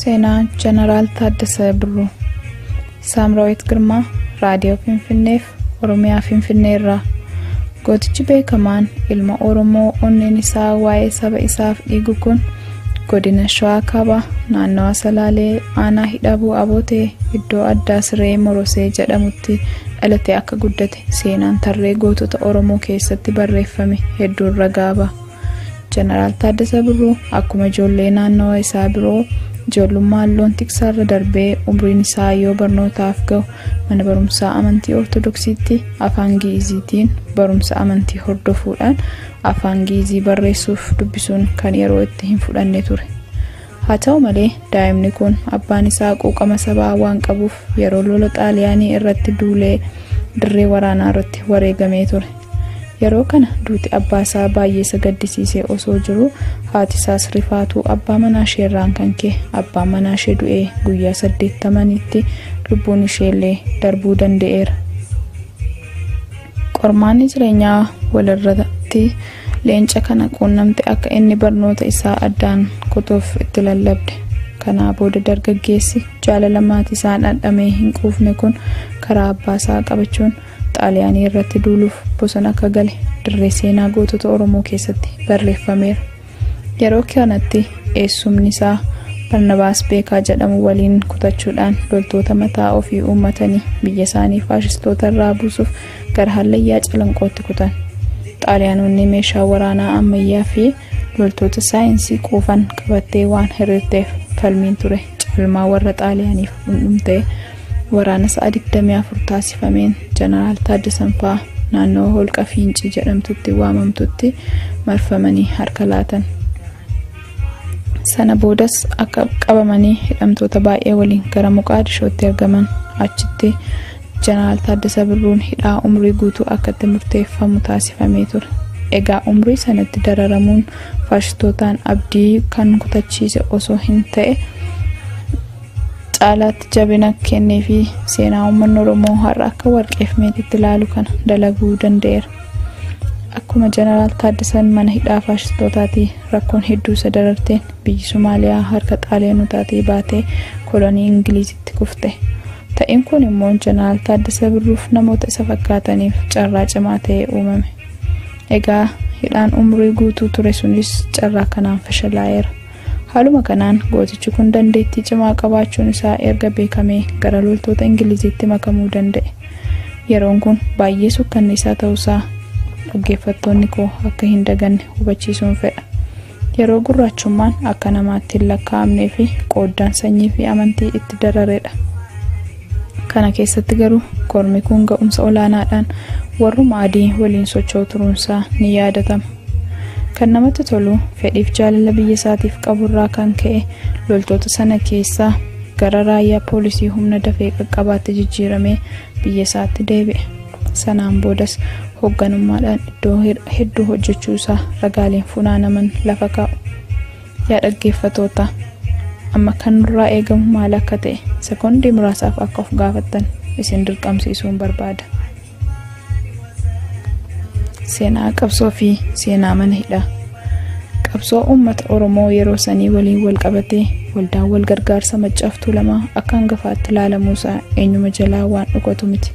Seenaa Jeneraal Taaddasee Birruu. Saamraawit Girmaa, Raadiyoo Finfinneef, Oromiyaa Finfinnee irraa. Gootichi beekamaan ilma Oromoo onneen isaa waa'ee saba isaaf dhiigu kun godina Shawaa Kaabaa naannawa Salaalee aanaa Hidhabuu Abootee iddoo addaa Siree Morosee jedhamutti dhalatee akka guddate seenaan tarree gootota Oromoo keessatti barreeffame hedduun ragaa ba'a. Jeneraal Taaddasee Birruu akkuma ijoollee naannawa isaa biroo ijoollummaan loon tiksaarra darbee umriin isaa yoo barnootaaf ga'u mana barumsaa amantii Ortodoksiitti afaan Gi'iziitiin barumsa amantii hordofuudhaan afaan Gi'izii barreessuuf dubbisuun kan yeroo itti hin fudhanne ture. Haa ta'u malee daa'imni kun abbaan isaa quuqama sabaa waan qabuuf yeroo lola Xaaliyaanii irratti duulee dirree waraanaa irratti wareegamee ture. Yeroo kana duuti abbaa isaa baay'ee isa gaddisiisee osoo jiruu haati isaas rifaatuu abbaa manaa isheerraan kan ka'e abbaan manaa ishee du'ee guyyaa 80tti lubbuun isheellee darbuu danda'eera. Qormaanni jireenyaa walirratti leenca kana quunnamte akka inni barnoota isaa addaan kutuuf itti lallabde. Kanaa booda dargaggeessi jaalala maatii isaa dhandhamee hin quufne kun karaa abbaa isaa qabachuun Xaaliyaanii irratti duuluuf bosona akka gale dirree seenaa gootota Oromoo keessatti barreeffameera. Yeroo kanatti eessumni isaa Barnabaas Beekaa jedhamu waliin kutachuudhaan loltoota mataa ofii uummatanii biyya isaanii faashistoota irraa buusuuf gara hallayyaa Calanqootti kutan. Xaaliyaanonni meeshaa waraanaa ammayyaa fi loltoota saayinsii quufan qabattee waan hiriirteef falmiin ture caalmaa warra Xaaliyaaniif dhundhumtee waraana sa'a 24 taasifameen Jeneraal Taaddasaan fa'aa naannoo holqa Fincii jedhamtutti waamamtutti marfamanii harka laatan. Sana boodas akka qabamanii hidhamtoota baay'ee waliin gara Moqaadishootti argaman. Achitti Jeneraal Taaddasee Birruun hidhaa umrii guutuu akka itti murteeffamu taasifamee ture. Egaa umrii sanatti dararamuun faashistootaan abdii kan kutachiise osoo hin ta'e caalaatti jabina kennee fi seenaa uummanni Oromoo har'a akka warqeef meetiitti ilaalu kana dalaguu danda'eera. Akkuma Jeneraal Taaddasaan mana hidhaa faashistootaatii rakkoon hedduu isa dararteen biyyi Somaaliyaa harka Xaaliyaanotaatii baatee kolonii Ingilizitti kufte. Ta'iin kun immoo Jeneraal Taaddasee Birruuf namoota isa fakkaataniif carraa cimaa ta'ee uumame. Egaa hidhaan umrii guutuu ture sunis carraa kanaan fashalaa'eera. Haaluma kanaan gootichi kun dandeettii cimaa qabaachuun isaa erga beekamee gara loltoota Ingiliziitti makamuu danda'e. Yeroon kun baay'ee sukkanneessaa ta'uusaa dhaggeeffattoonni koo akka hin daganne hubachiisuun fedha. Yeroo gurraachummaan akka namaatti hin lakkaa'amnee fi qooddaan sanyii fi amantii itti dararedha. Kana keessatti garuu kormi kun ga'umsa olaanaadhaan warruma adii waliin socho'u turuunsaa ni yaadatama. Kan namatti tolu fedhiif jaalala biyya isaatiif qaburraa kan ka'e loltoota sana keessaa gara raayyaa poolisii humna dafee qaqqabaatti jijjiiramee biyya isaatti deebi'e. Sanaan boodas hoogganummaadhaan iddoo hedduu hojjechuu isaa ragaaleen funaanaman lafa kaa'u. Yaa dhaggeeffattoota, amma kan nurraa eegamu maal akka ta'e sekoondii muraasaaf akka of gaafattan isin dirqamsiisuun barbaada. Seenaa qabsoo fi seenaa mana hidhaa. Qabsoo uummata Oromoo yeroo sanii waliin wal qabatee waldaan wal gargaarsa Maccaaf Tuulamaa akka hangafaatti ilaalamuusaa eenyuma jalaa waan dhokatu miti.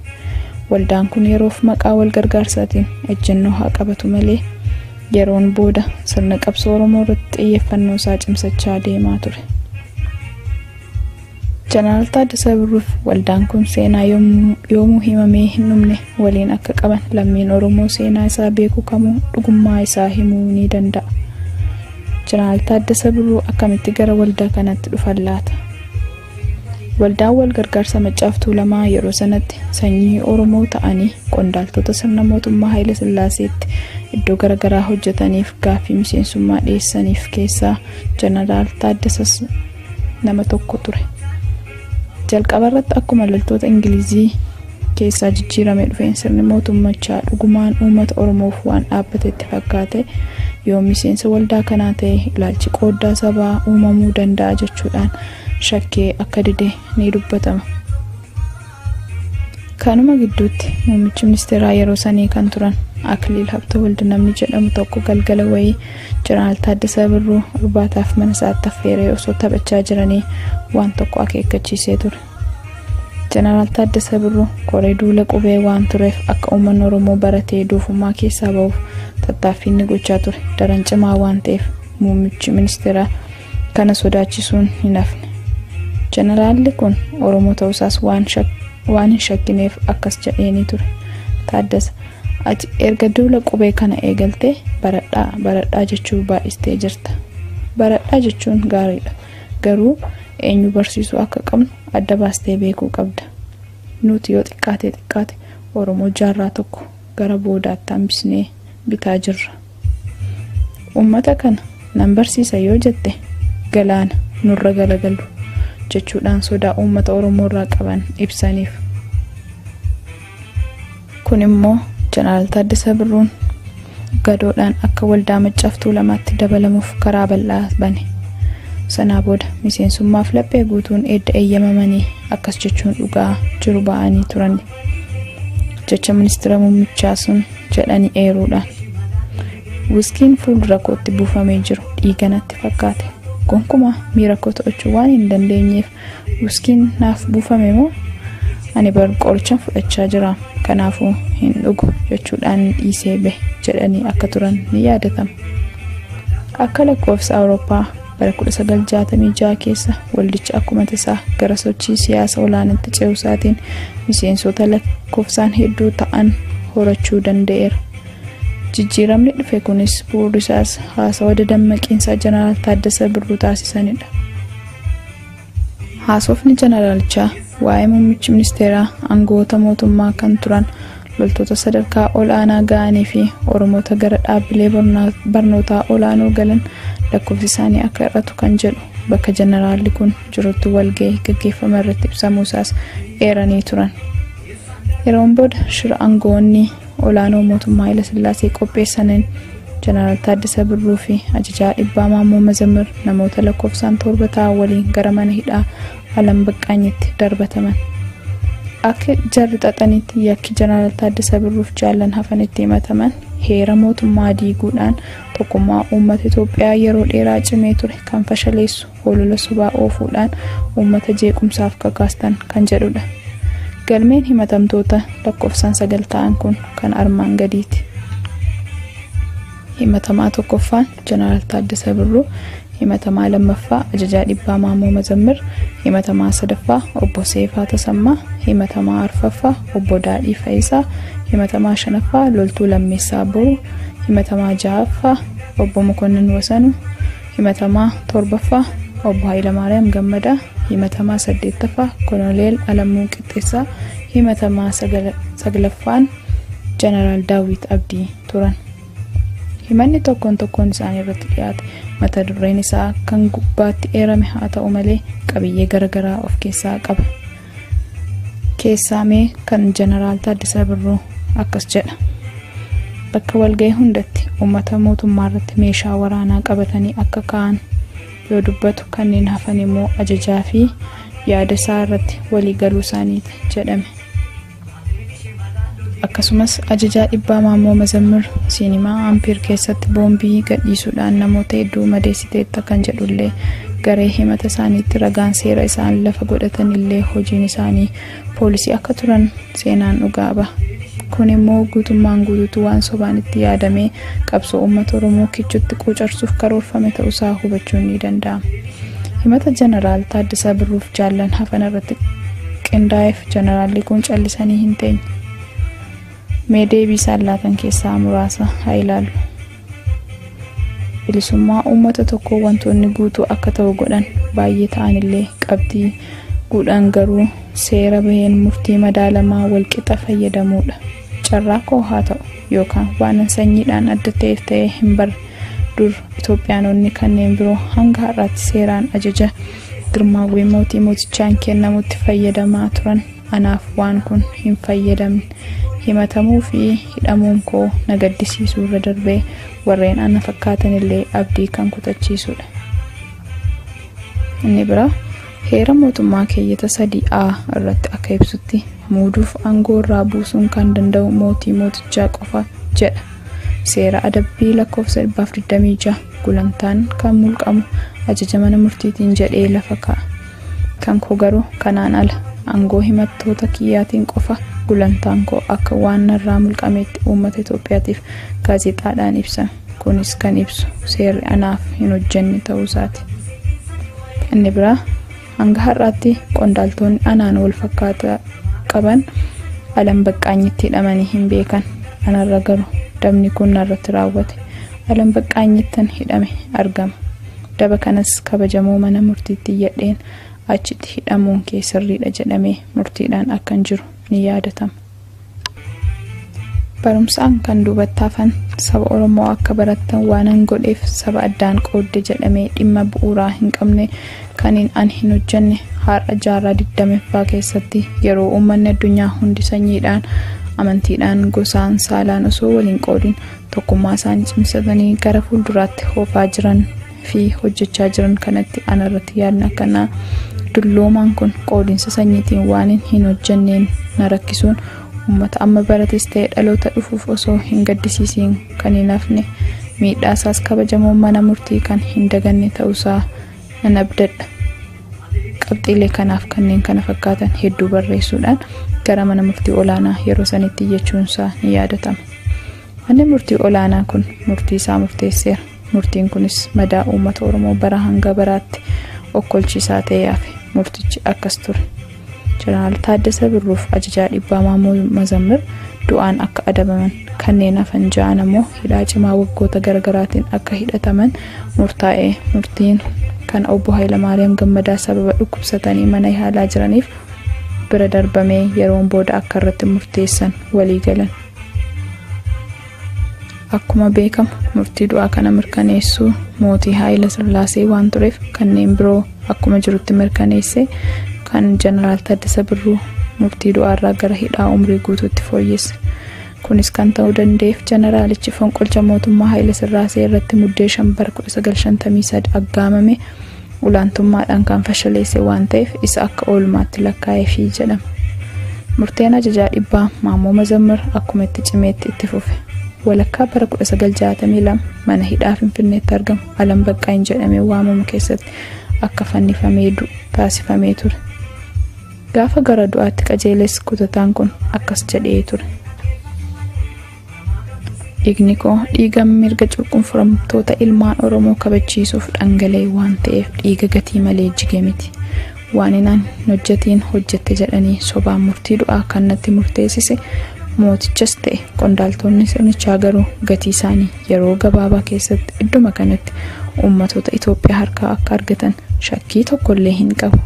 Waldaan kun yeroof maqaa wal gargaarsaatiin ejjennoo haa qabatu malee yeroon booda sirna qabsoo Oromoo irratti xiyyeeffannoo isaa cimsachaa deemaa ture. Jeneraal Taaddasee Birruuf waldaan kun seenaa yoomuu himamee hin dhumne waliin akka qaban lammiin Oromoo seenaa isaa beeku kamuu dhugummaa isaa himuu ni danda'a. Jeneraal Taaddasee Birruu akkamitti gara waldaa kanatti dhufan laata? Waldaan wal gargaarsa Maccaaf Tuulamaa yeroo sanatti sanyii Oromoo ta'anii qondaaltota sirna mootummaa Haayile Sillaaseetti iddoo garaagaraa hojjetaniif gaaffii miseensummaa dhiyeessaniif keessaa Jeneraal Taaddasas nama tokko ture. Jalqaba irratti akkuma loltoota Ingilizii keessaa jijjiirame dhufeen sirni mootummichaa dhugumaan uummata Oromoof waan dhaabbatetti fakkaate yoo miseensa waldaa kanaa ta'e ilaalchi qooddaa sabaa uumamuu danda'a jechuudhaan shakkee akka dide ni dubbatama. Kanuma gidduutti muummichi ministeeraa yeroo sanii kan turan Akiliil Habtawald namni jedhamu tokko galgala wayii Jeneraal Taaddasaa Birruu irbaataaf mana isaatti affeeree osoo taphachaa jiranii waan tokko akeekkachiisee ture. Jeneraal Taaddasaa Birruu koree duula qubee waan tureef akka uummanni Oromoo baratee doofummaa keessaa ba'uuf tattaaffii inni gochaa ture daran cimaa waan ta'eef muummichi ministeeraa kana sodaachisuun hin hafne. Jeneraalli kun Oromoo ta'uusaas waan hin shakkineef akkas jedheenii ture. Taaddasa, ati erga duula qubee kana eegaltee baradhaa baradhaa jechuu baay'istee jirta. Baradhaa jechuun gaariidha. Garuu eenyu barsiisuu akka qabnu adda baastee beekuu qabda. Nuti yoo xiqqaate xiqqaate Oromoo jaarraa tokko gara boodaatti hambisnee bitaa jirra. Uummata kana nan barsiisa yoo jette galaana nurra galagalu jechuudhaan sodaa uummata Oromoo irraa qaban ibsaniif. Kun immoo Jeneraal Taaddasaa Birruun gadoodhaan akka waldaa Maccaaf Tuulamaatti dabalamuuf karaa bal'aa bane. Sanaa booda miseensummaaf laphee guutuun edda eeyyamamanii akkas jechuun dhugaa jiru ba'anii turan. Jecha ministeera muummichaa sun jedhanii eeruudhaan. Wiskiin fuuldura kootti buufamee jiru dhiiga natti fakkaate. Gonkumaa miira koo to'achuu waan hin dandeenyeef wiskiin naaf buufame moo ani bar qorichaan fudhachaa jira kanaafuu hin dhugu jechuudhaan dhiisee bahe jedhanii akka turan ni yaadatama. Akka lakkoofsa Awurooppaa bara 1966 keessa waldichi akkuma tasaa gara sochii siyaasa olaanaatti ce'uusaatiin miseensota lakkoofsaan hedduu ta'an horachuu danda'eera. Jijjiiramni dhufe kunis bu'uurri isaas haasawa dadammaqiinsaa Jeneraal Taaddasaa Birruu taasisanidha. Haasofni jeneraalichaa waa'ee muummichi ministeeraa aangoota mootummaa kan turan loltoota sadarkaa ol'aanaa ga'anii fi Oromoota gara dhaabbilee barnootaa olaanoo galan lakkoofsi isaanii akka hir'atu kan jedhu bakka jeneraalli kun jirutti walga'ii gaggeeffame irratti ibsamuusaas eeranii turan. Yeroon booda shira aangoonni olaanoo mootummaa Hayilasillaasee qopheessaniin Jeneraal Taaddasaa Birruu fi ajajaa dhibbaa Maammoo Mazammir namoota lakkoofsaan 7 ta'an waliin gara mana hidhaa Alam Baqqaanyitti darbataman. Akka jarri xaxanitti yakki Jeneraal Taaddasaa Birruuf jaallan hafanitti himataman heera mootummaa diiguudhaan tokkummaa uummata Itoophiyaa yeroo dheeraa cimee ture kan fashaleessu holola sobaa oofuudhaan uummata jeequmsaaf kakaastan kan jedhudha. Galmeen himatamtoota lakkoofsaan 9 ta'an kun kan armaan gadiiti. Himatamaa tokkoffaan Jeneraal Taaddasaa Birruu, himatamaa lammaffaa ajajaa dhibbaa Maammoo Mazammir, himatamaa sadaffaa obbo Seefaa Tasammaa, himatamaa arfaffaa obbo Daadhii Fayisaa, himatamaa shanaffaa Loltuu Lammeessaa Boruu, himatamaa ja'affaa obbo Mokonnin Wasanuu, himatamaa torbaffaa obbo Hayilamaariyaam Gammadaa, himatamaa saddeettaffaa Koloneel Alamuu Qixxeessaa, himatamaa saglaffaan Jeneraal Daawit Abdii turan. Himanni tokkoon tokkoon isaanii irratti dhiyaate mata dureen isaa kan gubbaatti eerame haa ta'u malee qabiyyee garaagaraa of keessaa qaba. Keessaamee kan Jeneraal Taaddasaa Birruu akkas jedha. Bakka walga'ii hundatti uummata mootummaa irratti meeshaa waraanaa qabatanii akka ka'an yoo dubbatu kanneen hafan immoo ajajaa fi yaada isaa irratti walii galuu isaaniiti jedhame. Akkasumas ajajaa dhibbaa Maammoo Mazammir siinimaa Ampiir keessatti boombii gadhiisuudhaan namoota hedduu madeessiteetta kan jedhullee garee himata isaaniitti ragaan seera isaan lafa godhatanillee hojiin isaanii poolisii akka turan seenaan dhugaa baha. Kun immoo guutummaan guutuutu waan sobaan itti yaadamee qabsoo uummata Oromoo kichutti quucarsuuf karoorfame ta'uusaa hubachuun ni danda'ama. Himata Jeneraal Taaddasaa Birruuf jaallan hafan irratti qindaa'eef jeneraalli kun callisanii hin teenye. Mee deebii isaan laatan keessaa muraasa haa ilaallu. Bilisummaa uummata tokkoo wantoonni guutuu akka ta'u godhan baay'ee ta'anillee qabxii guudhaan garuu seera baheen murtii madaalamaa walqixa fayyadamuudha. Carraa koo haa ta'u yookaan waan sanyiidhaan adda ta'eef ta'ee hin barre dur Itoophiyaanonni kanneen biroo hanga har'aatti seeraan ajaja girmaawwii mootii mootichaan kennamutti fayyadamaa turan anaaf waan kun hin fayyadamne. Himatamuu fi hidhamuun koo na gaddisiisuu irra darbee warreen ana fakkaatan illee abdii kan kutachiisudha. Inni biraa heera mootummaa keeyyata 3A irratti akka ibsutti muuduuf aangoo irraa buusuun kan danda'u mootii mootichaa qofa jedha. Seera adabbii lakkoofsa 126 gulantaan kan mulqamu ajaja mana murtiitiin jedhee lafa kaa'a. Kan koo garuu kanaan ala aangoo himattoota kiyyaatiin qofa gulantaan koo akka waan narraa mulqameetti uummata Itoophiyaatiif gaazexaadhaan ibsame. Kunis kan ibsu seerri anaaf hin hojjenne ta'uu isaati. Inni biraa hanga har'aatti qondaaltonni anaan wal fakkaataa qaban Alam Baqqaanyitti hidhamanii hin beekan. Anarra garuu dabni kun narratti raawwate. Alam Baqqaanyittan hidhame argama. Daba kanas kabajamoo mana murtiitti iyyadheen achitti hidhamuun kee sirriidha jedhamee murtiidhaan akkan jiru ni yaadatama. Barumsaan kan duubatti hafan saba Oromoo akka barattan waanan godheef saba addaan qoodde jedhamee dhimma bu'uuraa hin qabne kan an hin hojjenne har'a jaarraa 20ffaa keessatti yeroo uummanni addunyaa hundi sanyiidhaan, amantiidhaan, gosaan, saalaan osoo waliin qoodin tokkummaa isaanii cimsatanii gara fuulduraatti hoofaa jiran fi hojjechaa jiran kanatti anarratti yaadni akkanaa dulloomaan kun qoodinsa sanyiitiin waan hin hojjenneen na rakkisuun uummata amma barates ta'e dhaloota dhufuuf osoo hin gaddisiisiin kan hin hafne miidhaa isaas kabajamoo mana murtii kan hin daganne ta'uusaa nan abdadha. Qabxiilee kanaaf kanneen kana fakkaatan hedduu barreessuudhaan gara mana murtii olaanaa yeroo sanitti iyyachuunsaa ni yaadatama. Manni murtii olaanaa kun murtii isaa murteesseera. Murtiin kunis madaa uummata Oromoo bara hanga baraatti okkolchiisaa ta'ee hafe. Murtichi akkas ture. Jeneraal Taaddasa Birruuf ajajaa dhibbaa Maammoo Mazammir du'aan akka adabaman, kanneen hafan ja'an ammoo hidhaa cimaa waggoota garaagaraatiin akka hidhataman murtaa'e. Murtiin kan obbo Hayilamaariyaam Gammadaa sababa dhukkubsatanii mana yaalaa jiraniif bira darbamee yeroon booda akka irratti murteessan walii galan. Akkuma beekamu murtii du'aa kana mirkaneessuu mootii Haayila Sillaasee waan tureef kanneen biroo akkuma jirutti mirkaneesse kan Jeneraal Taaddasa Birruu murtii du'aarraa gara hidhaa umrii guutuutti fooyyesse. Kunis kan ta'uu danda'eef jeneraalichi fonqolcha mootummaa Haayila Sillaasee irratti muddee 5 bara 1953 aggaamame olaantummaadhaan kan fashaleesse waan ta'eef isa akka oolmaatti lakkaa'eefii jedhama. Murteen ajajaa dhibbaa Maammoo Mazammir akkuma itti cimeetti itti fufe. Walakkaa bara 1962 mana hidhaa Finfinneetti argamu Alam Baqqaayin jedhamee waamamu keessatti akka fannifamee du'u taasifamee ture. Gaafa gara du'aatti qajeeles kutataan kun akkas jedhee ture. Dhiigni koo dhiiga mirga cunqurfamtoota ilmaan Oromoo kabachiisuuf dhangala'e waan ta'eef dhiiga gatii malee jige miti. Waan inaan hin hojjetiin hojjette jedhanii sobaan murtii du'aa kan natti murteessise mootichas ta'e qondaaltonni sirnichaa garuu gatii isaanii yeroo gabaabaa keessatti idduma kanatti uummatoota Itoophiyaa harkaa akka argatan shakkii tokkollee hin qabu.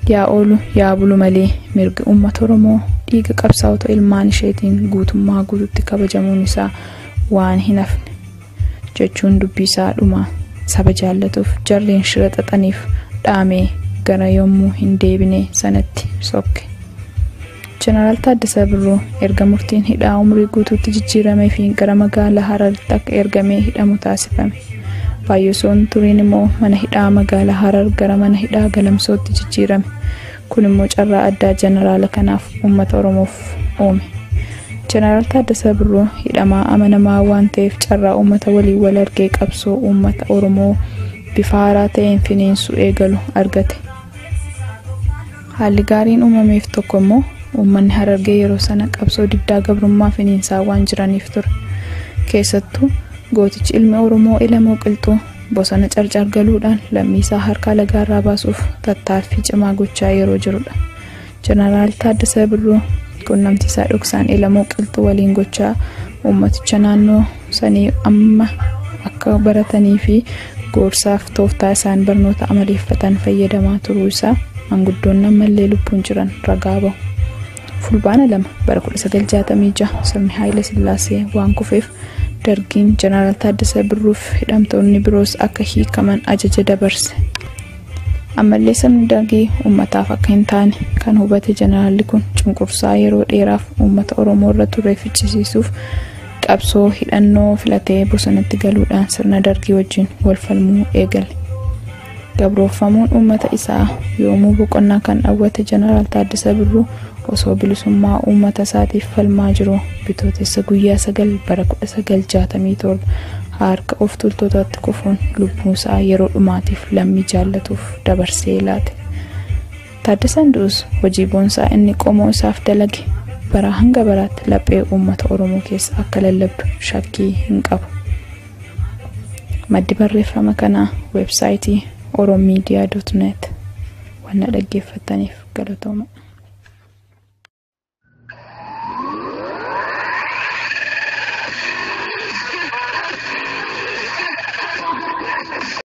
Yaa oolu yaa bulu malee mirgi uummata Oromoo dhiiga qabsaa'ota ilmaan isheetiin guutummaa guututti kabajamuun isaa waan hin hafne jechuun dubbii isaa dhumaa saba jaallatuuf jarreen shira xaxaniif dhaamee gara yommuu hin deebine sanatti sokke. Jeneraal Taaddasa Birruu erga murtiin hidhaa umrii guutuutti jijjiiramee fi gara magaalaa Hararitti akka ergamee hidhamu taasifame. Baay'isoon turiin immoo mana hidhaa magaalaa Harar gara mana hidhaa Galamsootti jijjiirame. Kun immoo carraa addaa jeneraala kanaaf uummata Oromoof uume. Jeneraal Taaddasa Birruu hidhamaa amanamaa waan ta'eef carraa uummata waliin wal argee qabsoo uummata Oromoo bifa haaraa ta'een finiinsuu eegalu argate. Haalli gaariin uumameef tokko immoo uummanni Harargee yeroo sana qabsoo diddaa gabrummaa finiinsaa waan jiraniif ture. Keessattuu gootichi ilmi Oromoo Ilamoo Qilxuu bosona carcar galuudhaan lammiisaa harka alagaarraa baasuuf tattaaffii cimaa gochaa yeroo jirudha. Jeneraal Taaddasa Birruu quunnamtiisaa dhoksaan Ilamoo Qilxuu waliin gochaa uummaticha naannoo sanii amma akka baratanii fi gorsaaf tooftaa isaan barnoota amaleeffatan fayyadamaa turuu isaa maanguddoon ammallee lubbuun jiran ragaa bahu. Fulbaana 2 bara 1966 sirni Haayila Sillaasee waan kufeef dargiin Jeneraal Taaddasa Birruuf hidhamtoonni biroos akka hiikaman ajaja dabarse. Ammallee sirni dargii uummataaf akka hin taane kan hubate jeneraalli kun cunqursaa yeroo dheeraaf uummata Oromoo irra ture fichisiisuuf qabsoo hidhannoo filatee bosonatti galuudhaan sirna dargii wajjin wal falmuu eegale. Gabroofamuun uummata isaa yoomuu boqonnaa kan dhawwate Jeneraal Taaddasa Birruu osoo bilisummaa uummata isaatiif falmaa jiru Bitootessa guyyaa 9 bara 1967 harka of tuultotaatti kufuun lubbuu isaa yeroo dhumaatiif lammii jaallatuuf dabarsee laate. Taaddasaan du'us hojii boonsaa inni qomoo isaaf dalage bara hanga baraatti laphee uummata Oromoo keessa akka lallabdu shakkii hin qabu. Maddi barreeffama kanaa weebsaayitii oromedia.net. Waan dhaggeeffataniif galatooma.